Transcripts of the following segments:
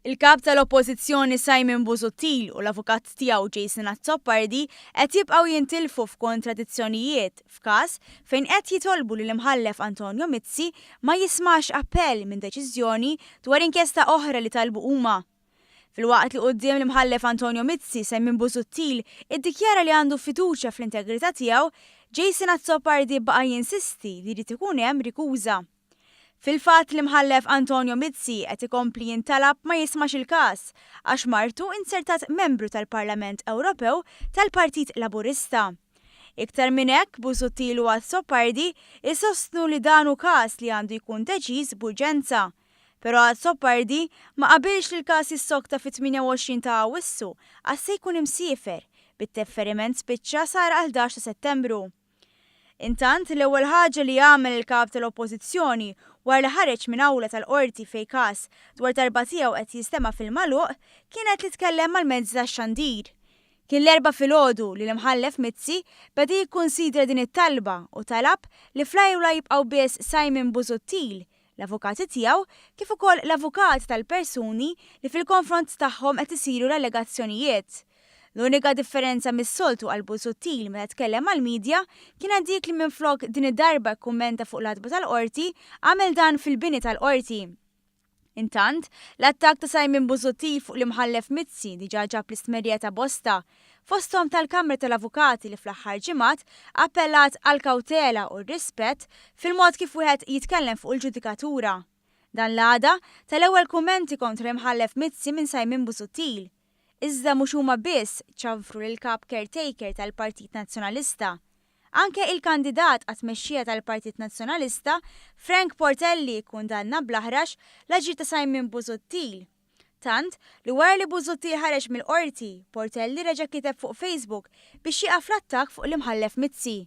Il-Kap tal-Oppożizzjoni Simon Busuttil u l-avukat tiegħu Jason Azzopardi qed jibqgħu jintilfu f'kontradizzjonijiet f'każ fejn qed jitolbu li l-Imħallef Antonio Mizzi ma jismax appell minn deċiżjoni dwar inkjesta oħra li talbu huma. Filwaqt li quddiem l-Imħallef Antonio Mizzi, Simon Busuttil iddikjara li għandu fiduċja fl-integrità tiegħu, Jason Azzopardi baqa' jinsisti li jrid ikun hemm rikuża. Fil-fatt l-Imħallef Antonio Mizzi qed ikompli jintalab ma jismax il-każ għax martu inzertat membru tal-Parlament Ewropew tal-Partit Laburista. Iktar minn hekk, Busuttil u Azzopardi jsostnu li dan hu każ li għandu jkun deċiż b'urġenza. Però Azzopardi ma qabilx li l-każ jissokta fit-28 ta' Awwissu għax se jkun imsiefer, bit-tefferiment spiċċa sar għall-11 ta' Settembru. Intant, l-ewwel ħaġa li għamel il-Kap tal-Oppożizzjoni wara li ħareġ minn awla tal-Qorti fejn każ dwar talba tiegħu qed jinstema' fil-magħluq kienet li tkellem mal-mezzi tax-xandir. Kien l-Erbgħa filgħodu li l-Imħallef Mizzi beda jikkunsidra din it-talba u talab li fl-awla jibqgħu biss Simon Busuttil, l-avukati tiegħu kif ukoll l-avukati tal-persuni li fil-konfront tagħhom qed isiru l-allegazzjonijiet. L-unika differenza mis-soltu għal Busuttil meta tkellem mal-media kienet dik li minflok din id-darba kkummenta fuq l-għatba tal-Qorti, għamel dan fil-bini tal-Qorti. Intant, l-attakk ta' Simon Busuttil fuq l-Imħallef Mizzi diġà ġab l-istmerrija ta' bosta, fosthom tal-Kamra tal-Avukati li fl-aħħar ġimgħat appellat għall-kawtela u r-rispett fil-mod kif wieħed jitkellem fuq il-ġudikatura. Dan l-għada, tal-ewwel kummenti kontra l-Imħallef Mizzi minn Simon Busuttil. Iżda mhux huma biss ċanfru lill-Kap caretaker tal-Partit Nazzjonalista. Anke il-kandidat għat-tmexxija tal-Partit Nazzjonalista, Frank Portelli kkundanna bl-aħrax l-aġir ta' Simon Busuttil. Tant, li wara li Busuttil ħareġ mill-Qorti, Portelli reġa' kiteb fuq Facebook biex jieqaf l-attakk fuq l-Imħallef Mizzi.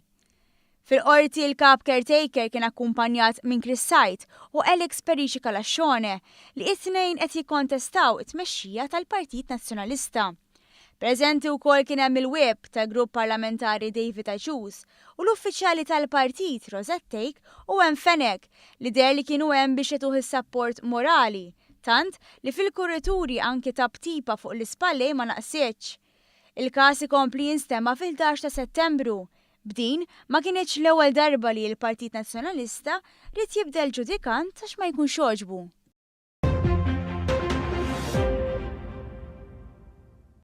Fil-Qorti l-Kap caretaker kien akkumpanjat minn Chris Said u Alex Perici Calascione li it-tnejn qed jikkontestaw it-tmexxija tal-Partit Nazzjonalista. Preżenti wkoll kien hemm il-Whip tal-Grupp Parlamentari David Agius u l-uffiċjali tal-Partit Rosette Thake u Ann Fenech li deher li kienu hemm biex jagħtuh is-sapport morali, tant li fil-kurituri anki taptipa fuq l-ispallej ma naqsitx. Il-każ ikompli jinstema' fil-11 ta' Settembru. B'din ma kinitx l-ewwel darba li l-Partit Nazzjonalista ried jibdel ġudikant għax ma jkunx għoġbu.